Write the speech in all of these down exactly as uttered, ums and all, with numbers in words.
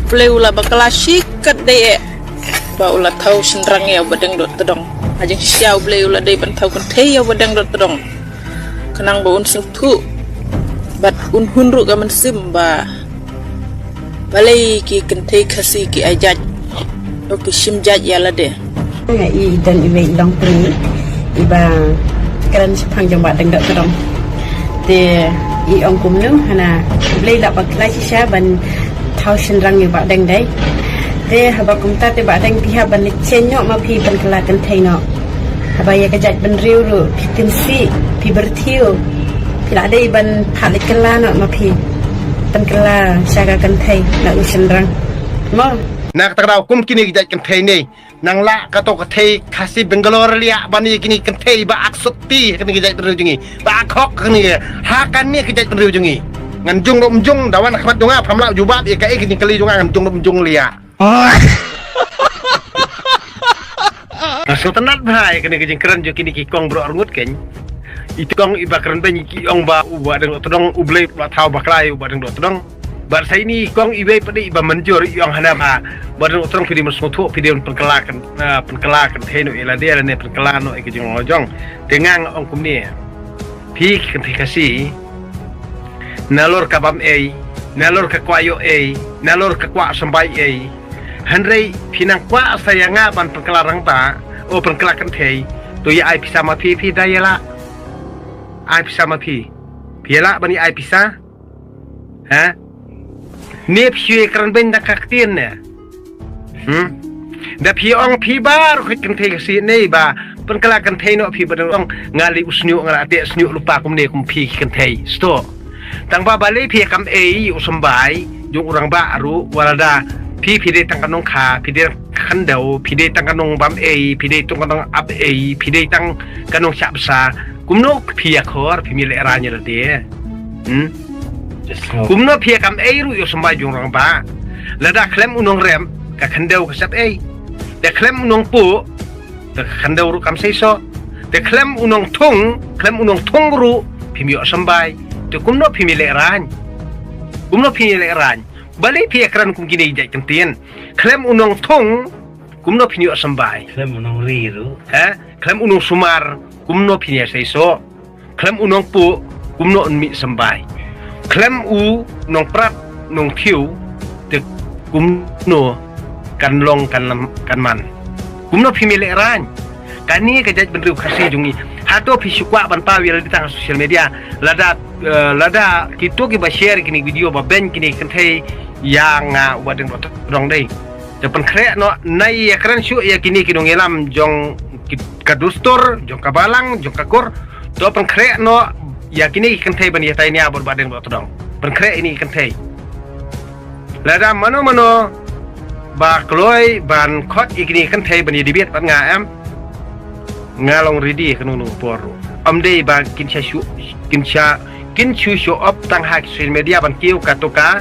Blei u la bakla shi katdei eh ba u la thaw shynrang ïa u Badeng Dohtdong. Ha jingshisha U Blei u la dei ban thaw kynthei ïa u Badeng Dohtdong, khnang ba un sngewthuh bad un hun ruh ka mynsiem ba balei ki kynthei Khasi ki ai jait, ki shim jait ïa lade. Nga i don iwei i longtri iba kren shaphang jong Badeng Dohtdong. Te i ong kumno, hana Blei la bakla shisha ban thaw shynrang ïa u Badeng dei. Te haba kumta te Badeng, phi hap ban leit shen noh ma phi pynkylla kynthei noh. Haba ïa ka jaitbynriew ruh phi tynsi, phi byrthiew, phi la dei ban phah leit kylla noh ma phi pynkylla sha ka kynthei na u shynrang. Mo? Na kata ka daw kum kine ki jait kynthei ne, nang lah kato ka thei Khasi Bangalore liah ban ïa kine ki kynthei ba ak sukti ha kane ka jaitbynriew jong ngi, ba ak hok ha kane ka, ha kane ka jaitbynriew jong ngi. Ngan jung ruh ym jung, da wan ha khmat jong nga pham lah jubab ïa kaei ka jingkylli jong nga, ngan jung ruh ym jung liah. Nga sngewtynnat bha ïa kane ka jingkren jong kine ki kong baroh arngut kein. I kong iba kren beiñ ki ong ba u Badeng Dohtdong, U Blei u la thaw bakla ïa u Badeng Dohtdong. Bad sa ine i kong iwei pat i ba mynjur i ong hana ba Badeng Dohtdong phi dei ban sngewthuh, phi dei ban pynkylla kyn, ah, pynkylla kynthei noh ïa lade lane pynkylla noh ïa ka jinglong lajong. Te nga nga ong kumne. Phi ki kynthei Khasi, nalor ka bam ei, nalor ka kwah ïoh ei, nalor ka kwah symbai ei. Hynrei phi nang kwah sa ïa nga ban pynkylla rangbah, o pynkylla kynthei, to ïa ai pisa ma phi, phi da ïa lah. Ai pisa ma phi. Phi ïa lah ban ïa ai pisa? Ha? Ne phi shu ïa kren beiñ da ka ktien ne? Hmm? Da phi ong phi baroh ki kynthei Khasi ne ba pynkylla kynthei noh phi, ba dang ong nga lei u shñiuh, nga la teh shñiuh lypa kumne kum phi ki kynthei. Sto. Tang ba balei phi ïa kam ei u symbai jong u rangbah ruh, wat lada phi, phi dei tang ka nongkha, phi dei tang ka khyndew, phi dei tang ka nongbam ei, phi dei tang ka nongap ei, phi dei tang ka nongshah bsa. Kumno phi ïa khor, phi ym ïa lehraiñ ïa lade? Hmm? Kumno phi ïa kam ei ruh ïa u symbai jong u rangbah? Lada khlem u nongrep, ka khyndew ka sep ei. Te khlem u nongpuh, te ka khyndew ruh kam seisoh. Te khlem u nongthung, khlem u nongthung ruh phim ïoh symbai. Te kumno phim ïa lehraiñ? Kumno phim ïa lehraiñ? Balei phi ïa kren kum kine ki jait kyntien? Khlem u nongthung, kumno phin ïoh symbai? Khlem u nongri ruh. Ha? Khlem u nongsumar, kumno phin ïa seisoh? Khlem u nongpuh, kumno un mih symbai? Khlem u nongprat nongthiew, te kumno kan long kan, kan man? Kumno phim ïa lehraiñ? Kane ka jaitbynriew Khasi jong ngi. Hato phi shu kwah ban paw ïa lade tang ha social media? Lada, eh, lada kito kiba share kine ki video ba beiñ kine ki kynthei ïa nga u Badeng Dohtdong dei. Te pynkhreh noh, nai ïa kren shuh ïa kine ki nongïalam jong ki, ka dustur, jong ka balang, jong ka kur. To pynkhreh noh ïa kine ki kynthei ban ïatai nia bad u Badeng Dohtdong. Pynkhreh ïa kine ki kynthei. Lada mano mano ba kloi ban khot ïa kine ki kynthei ban ïa debate bad nga, em, nga long ready ha kano kano ka por ruh. Ym dei ba kin sha shu, kin sha, kin shu show off tang ha social media ban kiew kato ka,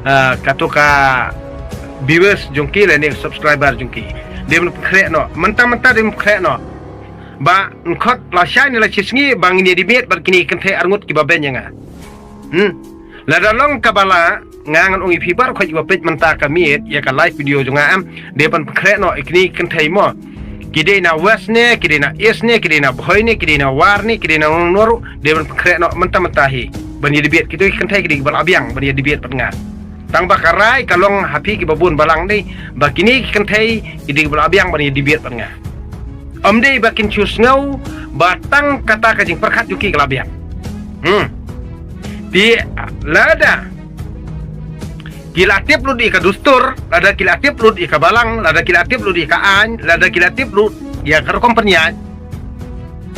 ah, kato ka viewers jong ki lane subscriber jong ki. Dei ban pynkhreh noh, mynta mynta dei ban pynkhreh noh. Ba khot lashai ne lashisngi ba ngin ïa debate bad kine ki kynthei arngut kiba beiñ ïa nga. Hmm. Lada long kaba lah, nga ngan ong ïa phi baroh khoit ba peit mynta ka miet ïa ka live video jong nga, em, dei ban pynkhreh noh ïa kine ki kynthei mo. Ki dei na West ne, ki dei na East ne, ki dei na Bhoi ne, ki dei na War ne, ki dei na nongno ruh, dei ban pynkhreh noh mynta mynta hi. Ban ïa debate, kito ki kynthei ki dei kiba lah biang ban ïa debate bad nga. Tang ba ka rai ka long ha phi kiba bun balang dei ba kine ki kynthei ki dei kiba lah biang ban ïa debate bad nga. Ym dei ba kin shu sngew ba tang kata ka jingpyrkhat jong ki ka lah biang. Hmm. Te lada ki la tip lut ïa ka dustur, lada ki la tip lut ïa ka balang, lada ki la tip lut ïa ka aiñ, lada ki la tip lut ïa ka rukom pynïaid,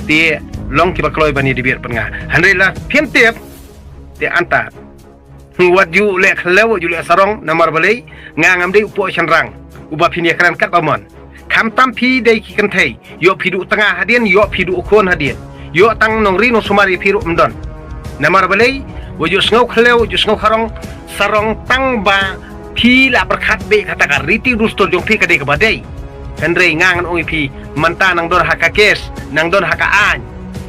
te long kiba kloi ban ïa debate bad nga. Hynrei la phim tip, te anta. Wat ju leh khlem ju leh sarong, namar balei, nga ngam dei u poh shynrang uba phin ïa kren kat ba mon. Khamtam phi dei ki kynthei, ïoh phi duh tnga hadien, ïoh phi duh khun hadien, ïoh tang nongri nongsumar ïa phi ruh ym don. Namar balei, wat ju sngew khlem ju sngew kharong sarong tang ba phi la pyrkhat beit kata ka riti dustur jong phi ka dei kaba dei. Hynrei nga ngan ong ïa phi, mynta nang don ha ka case, nang don ha ka aiñ.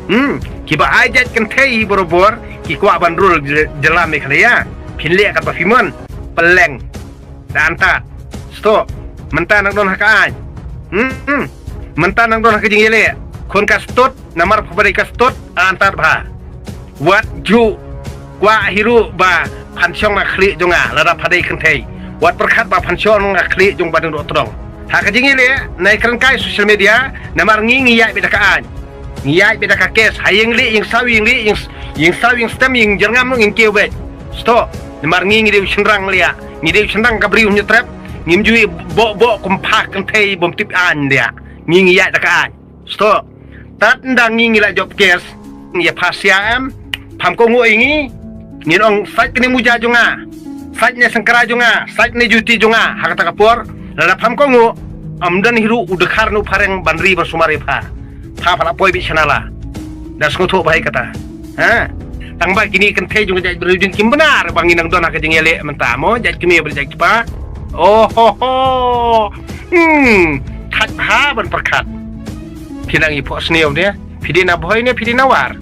Hmm, kiba ai jait kynthei hi barabor ki kwah ban rule jylla Meghalaya. Phin leh katba phi mon, pylleng. da antad. Stok. Mynta nang don ha ka aiñ. Hmm. Mynta nang don ha ka jingïaleh. Khun ka stud, namar pha ba dei ka stud, antad bha. Wat ju kwah hi ruh ba phan shong na khlieh jong nga, lada pha dei kynthei. Wat pyrkhat ba phan shong na khlieh jong ba dang doh tdong. Ha ka jingïaleh, nai kren kai social media, namar ngi ngi ïaid beit da ka aiñ. Ngi ïaid beit da ka kes, ha ïing lieh, ïing saw, ïing lieh, ïing s-, ïing saw, ïing stem, ïing jyrngam, ïing kiew beit. Stok, namar ngi ngi dei u shynrang liah, ngi dei u shynrang ka briew hynñiewtrep, ngim ju ïa boh boh kum pha kynthei bym tip aiñ liah. Ngi ngi ïaid da ka aiñ. Stok, tad ynda ngi ngi la jop kes, ngi ïa phasia em, pham kohnguh ïa ngi, ngin ong sait kane muja jong nga, sait ne sengkra jong nga, sait ne juti jong nga, ha kata ka por, lada pham kohnguh, ym don hi ruh u dkhar ne u phareng ban ri ban sumar ïa pha. Pha pha la poi beit sha nala. Da sngewthuh bha ïa kata. Ha? Tang ba kine kynthei jong ka jaitbynriew jong ngi kim bna re ba ngi nang don ha ka jingïaleh mynta mo, jait kmie bad jait kpa. Oh ho ho. Hmm, thait bha ban pyrkhat. Phi nang ïa phohsniew ne, phi dei na Bhoi ne, phi dei na War.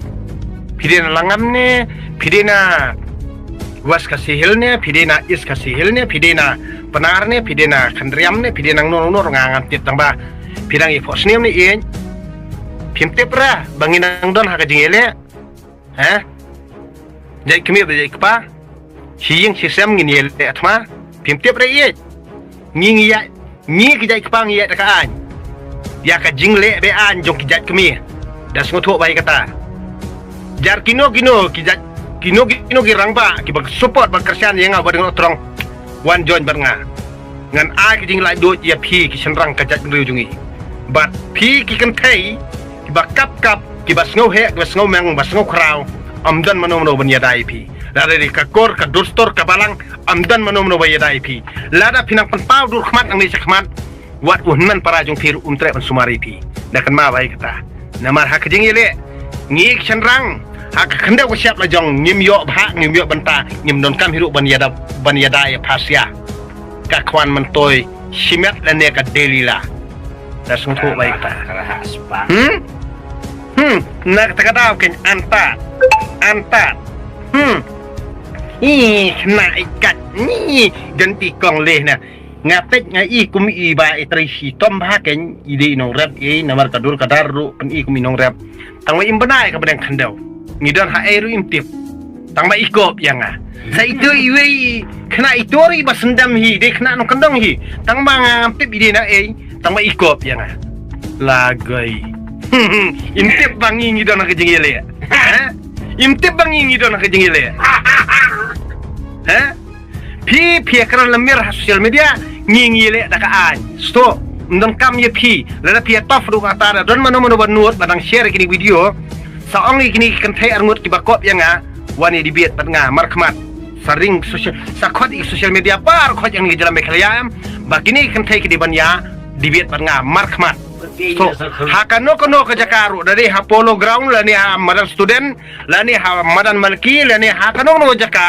Phi dei na Langam ne, phi dei na West Khasi Hills ne, phi dei na East Khasi Hills ne, phi dei na Pnar ne, phi dei na Khynriam ne, phi dei na nangno nangno ruh nga ngam tip, tang ba phi dang ïa phohsniew ne ïeit. Phim tip re ba ngi nang don ha ka jingïaleh. Ha? Jait kmie bad jait kpa. Shi ïing shi sem ngin ïaleh thma. Phim tip re ïeit. Ngi ngi ïa, ngi ki jait kpa ngi ïa da ka aiñ. Ïa ka jingleh be-aiñ jong ki jait kmie. Da sngewthuh bha ïa kata. Jar kino kino ki jait, kino kino ki rangbah kiba support bad kyrshan ïa nga ba dang doh tdong. Wan join bad nga. Ngan ai ka jinglaitluid ïa phi ki shynrang ka jaitbynriew jong ngi. Bad phi ki kynthei kiba kap kap, kiba sngewheh, kiba sngewmeng, ba sngewkhraw, ym don mano mano ban ïada ïa phi. Lada dei ka kur, ka dustur, ka balang, ym don mano mano ba ïada ïa phi. Lada phi nang pynpaw dur khmat nangne sha khmat, wat u hynmen para jong phi ruh um treh ban sumar ïa phi. Da kynmaw bha ïa kata. Namar ha ka jingïaleh, ngi ki shynrang, ha ka khyndew ka shyiap la jong, ngim ïoh bha, ngim ïoh bynta, ngim donkam hi ruh ban ïada, ban ïada ïa phasia. Ka khwan myntoi shimet lane ka Delila. Da sngewthuh bha ïa kata. Hmm? Hmm, na kata ka daw kein antad. Antad. Hmm. Ih, khynnah i kat. Ih, don ti kong leh na. Nga peit nga i kum i ba i trei shitom bha kein, i dei i nongrep i, namar ka dur ka dar ruh pyn-i kum i nongrep. Tang ba im bnai ka bneng khyndew. Ngi don ha ei ruh im tip. Tang ba i kop ïa nga. Sa ito iwei khynnah ito ri ba syndam hi, dei khynnah nongkyndong hi. Tang ba nga ngam tip i dei na ei, tang ba i kop ïa nga. Lagoi. Im tip ba ngi ngi don ha ka jingïaleh. Ha? Im tip ba ngi ngi don ha ka jingïaleh. Ha? Phi, phi ïa kren lamir ha social media, ngi ngi leh da ka aiñ. Sto, ym donkam ïa phi, lada phi ïa tough ruh kata da don mano mano ba nud ba dang share kine video. Sa ong ïa kine ki kynthei arngut kiba kop ïa nga, wan ïa debate bad nga markhmat. Sa ring social, sa khot ïa social media baroh khot ïa ngi jylla Meghalaya em, ba kine ki kynthei ki dei ban ïa debate bad nga markhmat. Sto, ha kano kano ka jaka ruh, da dei ha Polo Ground, lane ha madan student, lane ha madan Malki, lane ha kano kano ka jaka.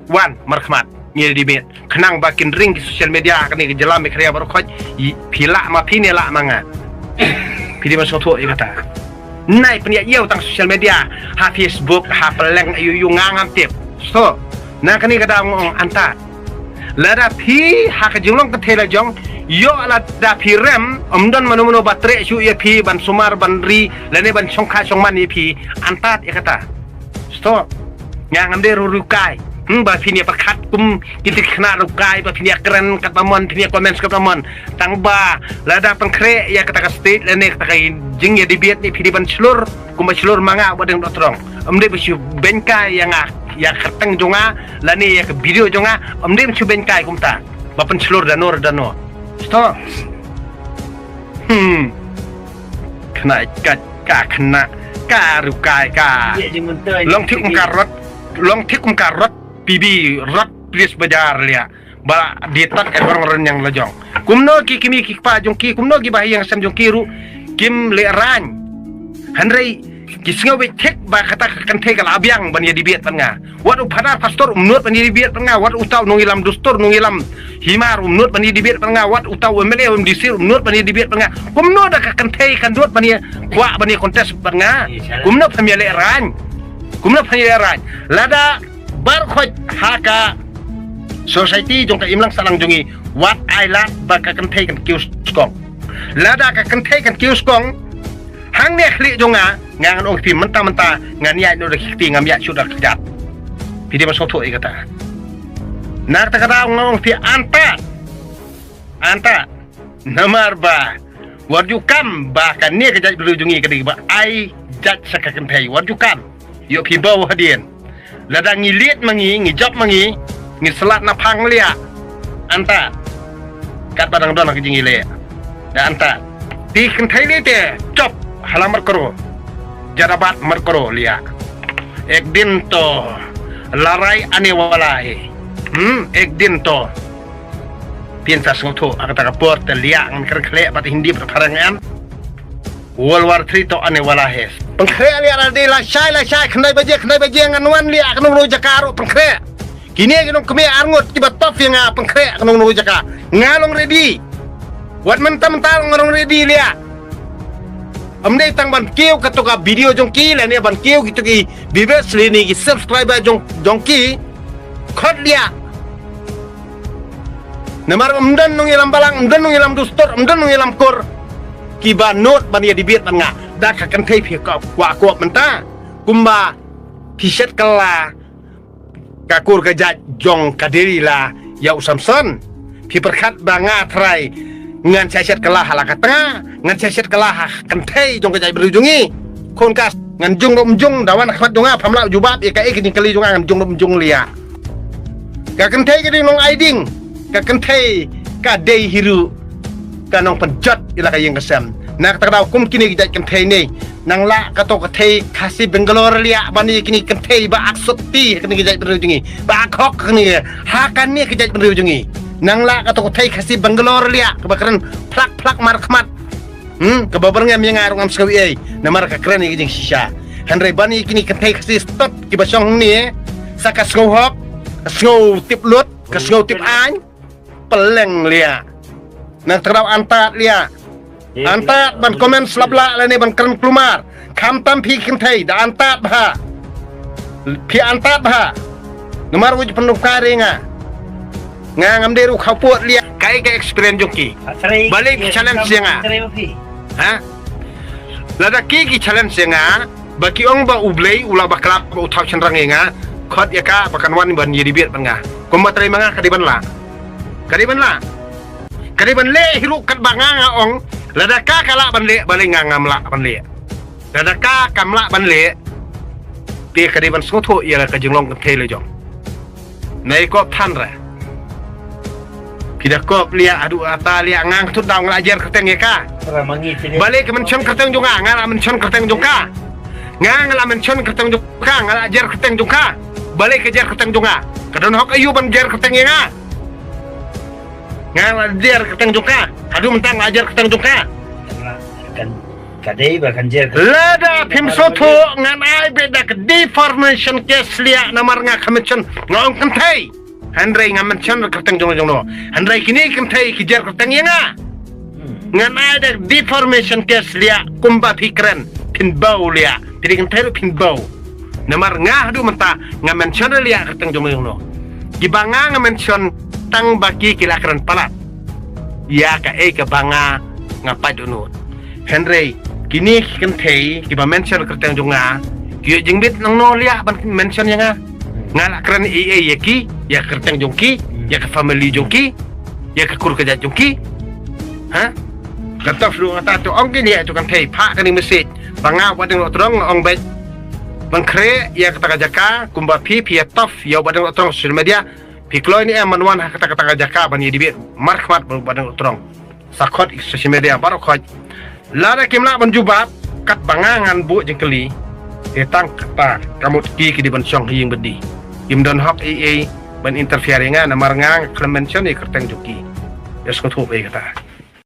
Wan markhmat, ngi debate. Khnang ba kin ring ki social media kane ka jylla Meghalaya baroh khot, phi lah ma phi ne lah ma nga. Phi dei ban sngewthuh ïa kata. Nai pynïaid ïew tang social media, ha Facebook, ha Pynleng, ayu yu nga ngam tip. So, na kane ka daw nga ong antad. Lada phi ha ka jinglong kynthei la jong, ïoh lada phi rem, ym don mano mano ba treh shuh ïa phi ban sumar ban ri, lane ban shongkha shongman ïa phi, antad ïa kata. Stop. Nga ngam dei ruh riewkai. Hmm, ba phin ïa pyrkhat kum kine ki khynnah riewkai, ba phin ïa kren katba mon, phin ïa comments katba mon. Tang ba lada pynkhreh ïa kata ka stage lane kata ka jingïa debate ne phi dei ban shlur kumba shlur ma nga ba dang doh tdong. Ym dei ba shu beiñ kai ïa nga, ïa ka kyrteng jong nga lane ïa ka video jong nga. Ym dei ba shu beiñ kai kumta. Ba pynshlur da no da no. Stop. Hmm. Khynnah kat ka khynnah ka riewkai ka. Long thik kum ka rot, long thik kum ka rot P B, rot Police Bazar lia. Ba die tat e rong ren yang la jong. Kumno ki kmie ki kpa jong ki, kumno ki bahaïing hasem jong ki ruh kim lehraiñ. Hynrei ki sngew beit thik ba kata ka kynthei ka la biang ban ïa debate bad nga. Wat u phadar pastor um nud ban ïa debate bad nga, wat uta u nongïalam dustur, nongïalam hima um nud ban ïa debate bad nga, wat uta u M L A, u M D C um nud ban ïa debate bad nga. Kumno da ka kynthei kan nud ban ïa kwah ban ïa contest bad nga? Kumno phan ïa lehraiñ? Kumno phan ïa lehraiñ? Lada baroh khoit ha ka Society jong ka imlang sahlang jong ngi, wat ai lad ba ka kynthei kan kiew skong. Lada ka kynthei kan kiew skong hangne khlieh jong nga, nga ngan ong phi mynta mynta ngan ïaid noh da ki kti, ngam ïaid shuh da ki kjat. Phi dei ban sngewthuh ïa kata. Na kata ka daw nga ong phi, anta, anta. Namar ba wat ju kam ba kane ka jaitbynriew jong ngi ka dei ba ai jait sa ka kynthei, wat ju kam. Ïoh phi baw hadien. Lada ngi leit ma ngi, ngi jop ma ngi, ngi slad na phang liah. Anta. Katba dang don ha ka jingïaleh. Da anta. Te kynthei lei te jop ha la mar kro. Jada bat mar kro liah. Ek din to larai ane wala hai. Hmm, ek din to. Phin sa sngewthuh ha kata ka por te liah ngan kren khleh bad Hindi bad phareng em. World War three to ane wala hai. Pynkhreh liah, la dei lashai lashai, khyndai baje khyndai baje ngan wan liah, kano kano jaka ruh pynkhreh. Kine ki nongkmie arngut kiba tough ïa nga pynkhreh kano kano jaka. Nga long ready. Wat mynta mynta nga long ready liah. Ym dei tang ban kiew kato ka video jong ki lane ban kiew kito ki viewers lane ki subscriber jong, jong ki. Khot liah. Namar ym don nongïalam balang, ym don nongïalam dustur, ym don nongïalam kur kiba nud ban ïa debate bad nga. Da ka kynthei phi kwah, kwah, kwah mynta. Kumba phi shet kylla ka kur ka jait jong ka Delila ïa u Samson. Phi pyrkhat ba nga trai ngan shet kylla ha la ka tnga, ngan shet kylla ha kynthei jong ka jaitbynriew jong ngi. Khun kas ngan jung ruh ym jung, da wan ha khmat jong nga pham lah jubab ïa kaei ka jingkylli jong nga, ngan jung ruh ym jung liah. Ka kynthei ka dei nong ai ding, ka kynthei ka dei hi ruh ka nongpynjot ïa la ka ïing ka sem. Na kata ka daw kum kine ki jait kynthei ne, nang lah kato ka thei Khasi Bangalore liah ban ïa kine ki kynthei ba ak sut ti ha kane ka jaitbynriew jong ngi, ba ak hok ha kane, ha kane ka jaitbynriew jong ngi. Nang lah kato ka thei Khasi Bangalore liah kaba kren phlak phlak mar khmat. Hmm, kaba byrngem ïa nga ruh ngam sngew ei, namar ka kren ïa ka jingshisha. Hynrei ban ïa kine ki kynthei Khasi stud kiba shong hangne, sa ka sngew hok, ka sngew tip lut, ka sngew tip aiñ, pylleng liah. Nang tyrdaw antad liah. Antad ban comment slap lah lane ban kren kulmar. Khamtam phi kynthei da antad bha. Phi antad bha. Namar u pynrung ka ri nga. Nga ngam dei ruh khaput liah. Kaei ka experience jong ki. Balei phi challenge ïa nga? Ha? Lada ki ki challenge ïa nga, ba ki ong ba U Blei u la bakla ba u thaw shynrang ïa nga, khot ïa ka ba kan wan ban ïa debate bad nga. Kumba trei ma nga ka dei ban lah. Ka dei ban lah. Ka dei ban leh hi ruh katba nga nga ong, lada ka ka lah ban leh, balei nga ngam lah ban leh. Lada ka kam lah ban leh, te ka dei ban sngewthuh ïa la ka jinglong kynthei la jong. Nai kop than re. Phi da kop liah, haduh ata liah, nga nga thut daw nga la jer kyrteng ïa ka. Balei ka mention kyrteng jong nga, nga la mention kyrteng jong ka. Nga nga la mention kyrteng jong ka, nga la jer kyrteng jong ka. Balei ka jer kyrteng jong nga. Ka don hok aïu ban jer kyrteng ïa nga. Nga la jer kyrteng jong ka. Haduh mynta nga la jer kyrteng jong ka. Kan, ka dei ba kan jer. Lada phim sngewthuh ngan ai beit da ka defamation case liah namar nga ka mention, nga ong kynthei. Hynrei nga mention kyrteng jong jong no. Hynrei kine kynthei ki jer kyrteng ïa nga. Ngan ai da defamation case liah kumba phi kren, phin baw liah. Phi dei kynthei ruh phin baw. Namar nga haduh mynta nga mention liah kyrteng jong jong no. Kiba nga nga mention tang ba ki ki la kren palat. Ïa kaei kaba nga nga pait dohnud. Hynrei kine ki kynthei kiba mention kyrteng jong nga, ki ïoh jingbit nangno liah ban mention ïa nga. Nga la kren ei ei ïa ki, ïa kyrteng jong ki, ïa ka family jong ki, ïa ka kur ka jait jong ki. Ha? Kata flu nga ta to ong kine ïa to kynthei, phah kane message. Ba nga Bah Deng Dohtdong nga ong beit. Ban khreh ïa kata ka jaka kumba phi phi ïa tough ïa Bah Deng Dohtdong social media. Phi kloi ne em ban wan ha kata kata ka jaka ban ïa debate markhmat bad Bah Deng Dohtdong. Sa khot ïa social media baroh khoit. Lada kim lah ban jubab katba nga ngan buh jingkylli. Te tang kata ka mut ki ki dei ban shong ha ïing bad die. Kim don hok ei ei ban interfere ïa nga namar nga nga khlem mention ïa kyrteng jong ki. Ïa sngewthuh ei kata.